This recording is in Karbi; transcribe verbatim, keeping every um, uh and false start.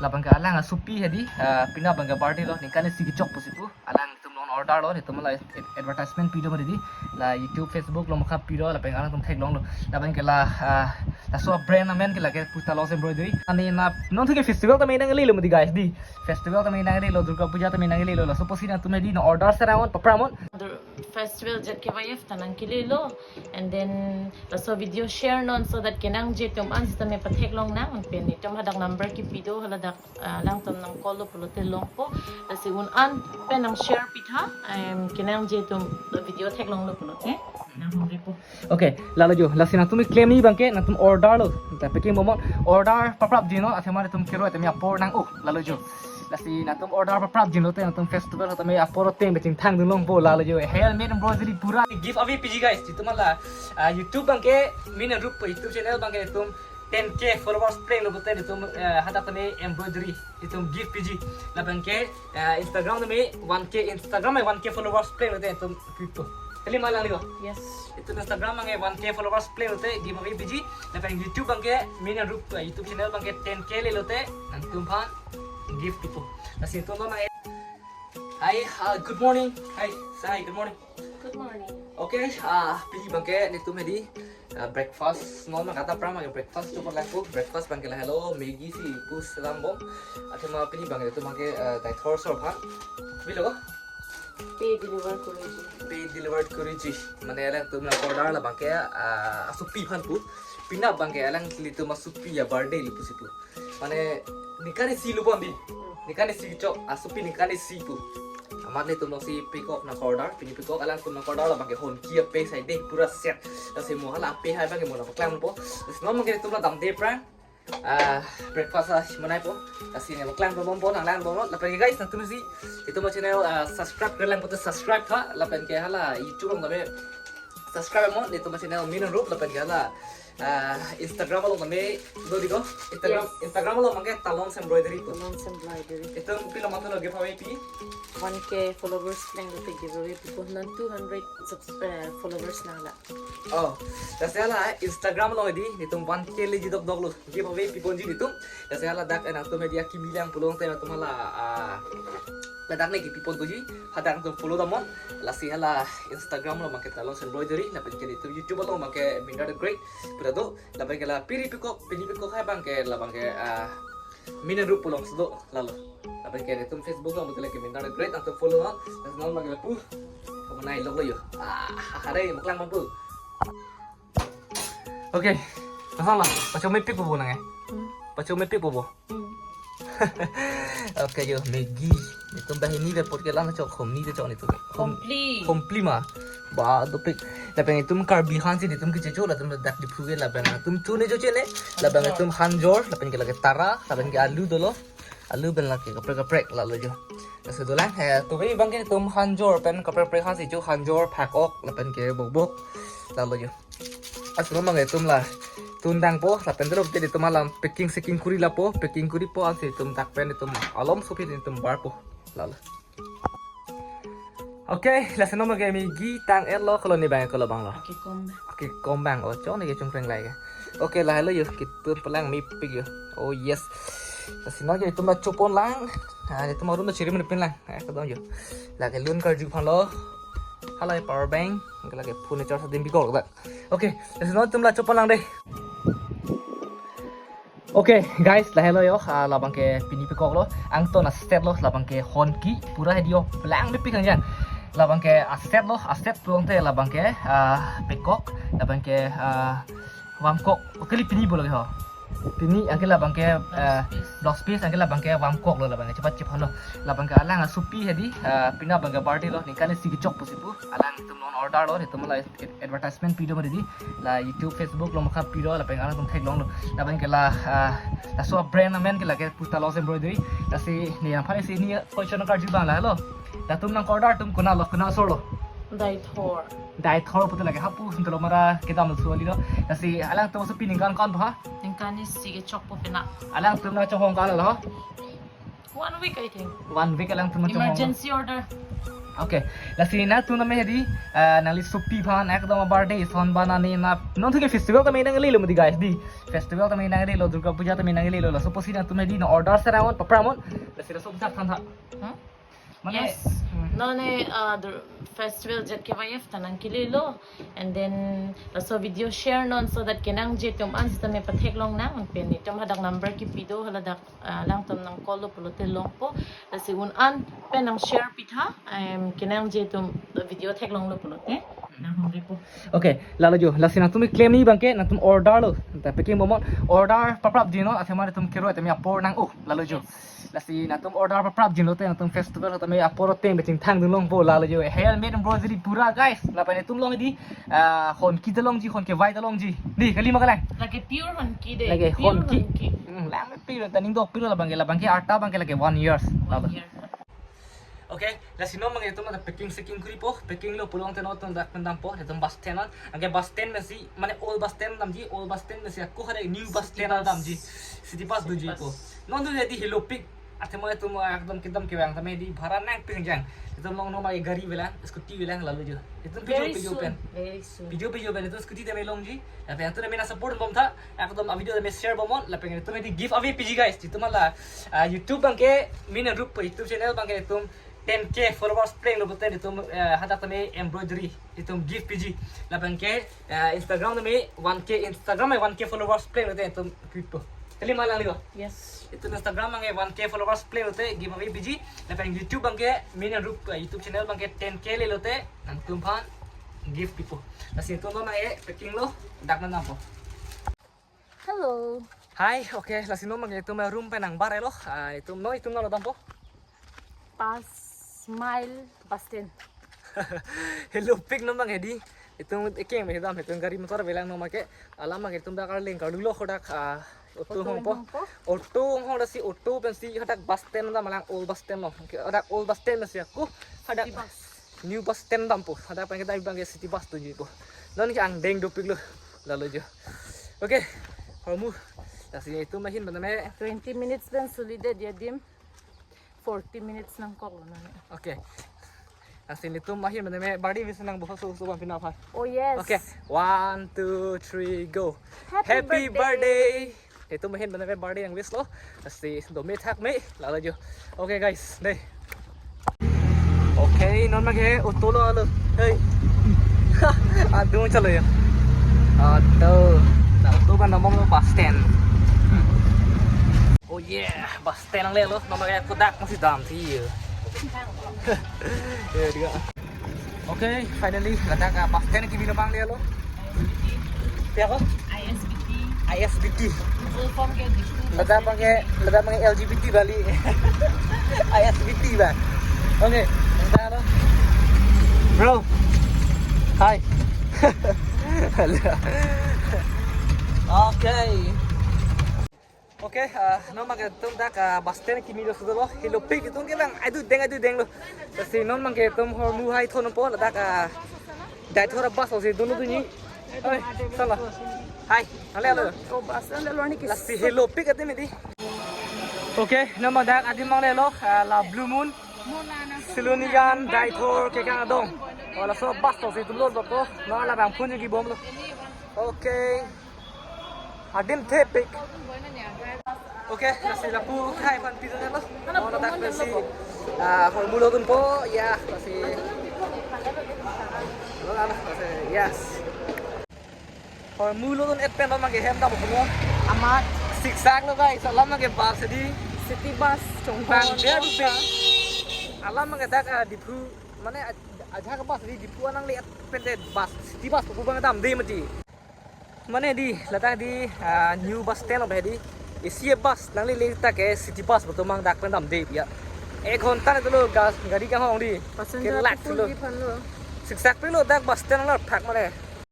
Labang ke alang asopi hedi, ah, pini abang ke birthday lo, ningkan isi kechok pusi pu. Alang netum non order lo, netum la ad-, advertisement pido mati di. La YouTube, Facebook lo maka pido, lapen alang netum theklonglo. Labang ke la, ah, laso brand amen ke lake Puta Laws Embroidery. Ani na non thu ke festival tame nanglelo mati guys di. Festival tame nanglelo, Durga Puja tame nanglelo. Laso apotsi netum hedi non order serang non, papra non. Festival J K Y F ta nangkelelo, and then laso video share non so that kenangji atum an sitame patheklong nang, pen netum hadak number kepido, haladak, ah, alangtum nang call lo pulote longpo, lasi un an pen nang share pitha, em, kenangji atum video theklonglo pulote nanghumripo. Okay, lalo jo, lasi netum klemji abang ke netum order lo, ta packing bomnon, order paprapji non, athema netum kero tame apor nang, oh, lalo jo. Lasi netum order paprapji lote netum festival tame apor ateng bechingthang dun longpo, lalo jo. Handmade embroidery pura giveaway piji guys. Netum la, ah, YouTube abang ke Min and Rup YouTube channel abang ke netum ten K followers plenglo pute netum, eh, hadak tame embroidery netum gift piji. Labang ke, eh, Instagram tame one K, Instagram me one K followers plenglo te netum crypto. Kali ma lang liko. Yes. Netum Instagram abang ke one K followers plenglo te giveaway piji. Lapen YouTube abang ke Min and Rup, eh, YouTube channel abang ke ten K lelo te netum aphan gift pipo. Lasi netum abang ke. Hi, uh, good morning. Hi, say hi, good morning. Good morning. Okay, ah, pini abang ke netum hedi, ah, breakfast non abang ke ta pra abang ke breakfast chopon lang pu, breakfast abang ke lahelo, Maggi si pu selam bom. Athema pini abang ke netum abang ke, ah, Daithor sor aphan. Bilo ko? Pay deliver koriji. Pay deliver koriji. Mane alangtum nang order labang ke, ah, asopi aphan pu. Pini abang ke alanglitum asopi a-birthday lo pusi pu. Mane ningkan isi lo pon di. Ningkan isi chok, asopi ningkan isi pu. Amat netum longsi pekok nang order, pini pekok alangtum nang order labang ke honki a-pay side pura set. Lasi mo hala a-pay hai abang ke mo nang paklangpo. Lasi non abang ke netum la damde prang. Ah, breakfast a semanaipo. Lasi ne paklangpo bompo, nang lang bomnon. Lapen ke guys, netum si netum channel, ah, subscribe ke lang pute subscribe tha. Lapen ke hala YouTube along tame subscribe bomnon, netum channel Min and Rup, lapen ke hala, ah, Instagram along tame do di ko. Instagram, yes. Instagram along abang ke Talons Embroidery pu. Talons Embroidery. Netum pilo ma thu lo giveaway pi. One K followers plenglo te giveaway pipo, non two hundred subs-, eh, followers nang la. Oh, lasi hala Instagram along hedi netum one K leji dokdok lo giveaway piponji netum. Lasi hala dak nangtum media kimi lang pulote netum hala, ah, ladak ne kipipon thuji, hadak netum follow damnon. Lasi hala Instagram along abang ke Talons Embroidery, lapen ke netum YouTube along abang ke Minda the Great pura do. Lapen ke la pini pekok, pini pekok hai abang ke labang ke, ah, Min and Rup pu alongsi do, lalo. Lapen ke netum Facebook along pute lake Minda the Great, nangtum follow non. Lasi non abang ke la pu. Kamu nai lok lo jo. Ah, hare, mo paklang bompo. Okay. Nasang la, pacho mepik po bo nang eh. Hmm. Pacho mepik po bo. Hmm. Okay jo, Maggi. Netum banghini pen apot ke lang chok, homni chok netum. Hom-, Hompli. Hompli ma. Ba dopik. Lapen netum Karbi aphan si netum kechecho, latum dak Diphu ke labang netum chone choche ne. Labang netum hanjor, lapen ke lake tara, lapen ke alu dolo. Alu pen lake kaprek kaprek, lalo jo. Lasi dolang, eh, to abang ke netum hanjor pen kaprek kaprek aphan si cho, hanjor, phakok, lapen ke bokbok, lalo jo. Lasi non abang netum la tun dangpo, lapen dolo te netum alam packing seking kori lapo, packing koripo, ansi netum dak pen netum alom sopi netum barpo. Lalo. Okay, lasi non abang ke Maggi tang-etlo, kolo ne abang, kolo abang lo. Oke, kom. Oke, kom abang. Oh, chong ne ke chungkreng lai ke. Okay, lahelo jo, ketun palang mepik jo. Oh yes. Lasi non ke netum la chopon lang. Ah, netum arum ta chiri men pin lang. Eh, kedam jo. Lake lun karju aphan lo. Hala power bank. Lake phone charge adim bikok dak. Okay, lasi non netum la chopon lang dei. Okay, guys, lahelo jo, ah, labang ke pini pekok lo, angton a-set lo, labang ke honki, pura hedi jo, palang mepik nang jang. Labang ke a-set lo, a-set pulote labang ke, ah, pekok, labang ke, ah, vamkok, kali pini bo lake ho. Pini abang ke labang ke, ah, blouse piece, abang ke labang ke vamkok lo, labang ke chepat chephan lo. Labang ke alang asopi hedi, ah, pini abang ke birthday lo, ningkan isi kechok pusi pu, alang netum non order lo, netum la ad-, advertisement pido mati di. La YouTube, Facebook lo maka pido, lapen alangtum theklonglo. Labang ke la, ah, laso brand amen ke lake Puta Laws Embroidery. Lasi ne aphan si ne question karju abang lahelo. Latum nang order atum konat lo, konat asor lo. Daithor. Daithor pute lake hapu suntulo mara kedam lo suali lo. Lasi alangtum asopi ningkan ko-an ha? Ningkan isi kechok po pina. Alangtum nang chonghong ko-an lo? One week, I think. One week alangtum chonghong. Emergency order. Okay, lasi nangtum tame hedi, ah, nangli sopi aphan ekdom birthday son banani na, non thuke festival tame nanglelo mati guys di. Festival tame nanglelo, Durga Puja tame nanglelo, laso apotsi nangtum hedi na order sera mon, papra mon. Lasi laso bisa than tha. Hmm? Mane, yes. Hmm. Non ne, uh, the festival J K Y F ta nangkelelo, and then laso video share non so that kenangji atum an sitame patheklong nang, pen netum hadak number kipi do, haladak, uh, alangtum nang call lo pulote longpo, lasi un an pen nang share pitha, em, kenangji atum video theklonglo pulote nanghumripo. Okay, lalo jo, lasi nangtum keklem ni abangke, nangtum order lo, ta packing bomnon, order paprapji non, athema netum kero tame apor nang, oh, lalo jo. Yes. Lasi nangtum order paprapji lote nangtum festival tame apor ateng beching thang dun longpo lalo jo. Handmade embroidery pura guys. Lapen netum long di, ah, hon kite longji, hon kevai ta longji. Di kali ma kalang. Lake pure hon ki de. Lake pure hon ki. Hon ki. Hmm, lang pure ta ning dok pure labangke, labangke arta abangke lake one year. One year. Okay, lasi non abangke netum ada packing seking kuripo, packing lo pulote non netum dak pen dampo, netum bus stand non. Anke bus stand mesi, mane old bus stand damji, old bus stand mesi ako hadak new bus stand damji. City bus dojipo. Non tu jadi helopik. Athema netum ekdom kedam kevang tame di bhara nangpi jang. Netum long non ma gari avelang, scooty avelang lalo jo. Netum pijo pijo pen. Very soon. Pijo pijo pen netum scooty tame longji. Lapen netum tame nang support bom tha. Ekdom avideo tame share bomnon. Lapen netum hedi giveaway piji guys. Netum hala, ah, YouTube abangke Min and Rup YouTube channel abangke netum ten K followers pleng lo pulote netum, eh, hadak tame embroidery netum gift piji. Labangke, eh, Instagram tame one K, Instagram tame one K followers pleng lo pulote netum crypto. Kali ma lang liwa. Yes. Netum Instagram abangke one K followers pleng lote giveaway piji. Lapen YouTube abangke Min and Rup, eh, YouTube channel abangke ten K le lote nangtum aphan gift pipo. Lasi netum non abangke packing lo, dak pen dampo. Hello. Hi, okay, lasi non abangke netum room pen nang bar lo. Ah, netum non, netum non lo dampo. Pas mile bus stand. Helopik non abang hedi. Netum ekeng me dam, netum gari motor avelang non abangke. Alam abangke netum dak arleng karlu lo hadak, ah, auto hongpo. Auto hongpo. Auto hong lasi auto pensi hadak bus stand dam, alang old bus stand lo. Hadak old bus stand lasi ako hadak. City bus. New bus stand dampo. Hadak abangke dai abangke city bus dojipo. Non ke angdeng dopik lo. Lalo jo. Okay. Hormu. Lasi netum ahin tame. Twenty minutes pen sulidet adim. Forty minutes nangkoklo non. Okay. Lasi netum ahin tame birthday wish nang boho so so pina pha. Oh yes. Okay. One, two, three, go. Happy birthday. Netum ahin tame birthday nang wish lo. Lasi dome thak me lalo jo. Okay guys, dei. Okay, non abangke auto lo alo. Hey. Adung chalo ya. Auto. Na auto kan namong lo bus stand. Oh yeah, bus stand nanglelo. Non abangke kodak masi damsi ya. Ya dia. Okay, finally, ladak, ah, bus stand kimi lo abang lelo. Pi ako? I S B T. I S B T. Full form ke Diphu. Ladak abangke, ladak abangke L G B T bali. I S B T ba. Okay, ladak lo. Bro. Hi. Hello. Okay. Okay, ah, non abangke netum dak, ah, bus stand kimi lo sudah lo, helopik netum ke bang, aduh deng, aduh deng lo. Lasi non abangke netum hormu hai thonpo ladak, ah, dai thora bus lo si dunu duni. Oi, salah. Hai, ale ale. Oh, bus stand lo ni kis. Lasi helopik ate medi. Okay, non abang dak adim nanglelo, ah, la Blue Moon. Silonijan, Deithor, Kekang adong. Oh, laso bus lo si dunu lo to, non labang phone kibom lo. Okay. Adim thepik. Okay, lasi lapu khai aphan pidun lo. Mona dak pensi, ah, hormu lodunpo, ya, lasi. Lo, lo, lasi, yes. Hormu lodun-et pen lo abangke hem dam pulo. Amat. Siksak lo guys, alam abangke bus di. City bus, chongpang. Bang dia dupe. Alam abangke dak, ah, Diphu, mane aj-, ajak bus di Diphu anang le-et pen de bus. City bus pu abang damde mati. Mane di, ladak di, ah, new bus stand lo hedi. A C bus nanglele ta ke city bus betul mang dak pen damde ya. Ek ghonta le dolo gas gari kehong di. Passenger ke lak full lo. Di aphan lo. Siksak pilo dak bus stand lo thak mane.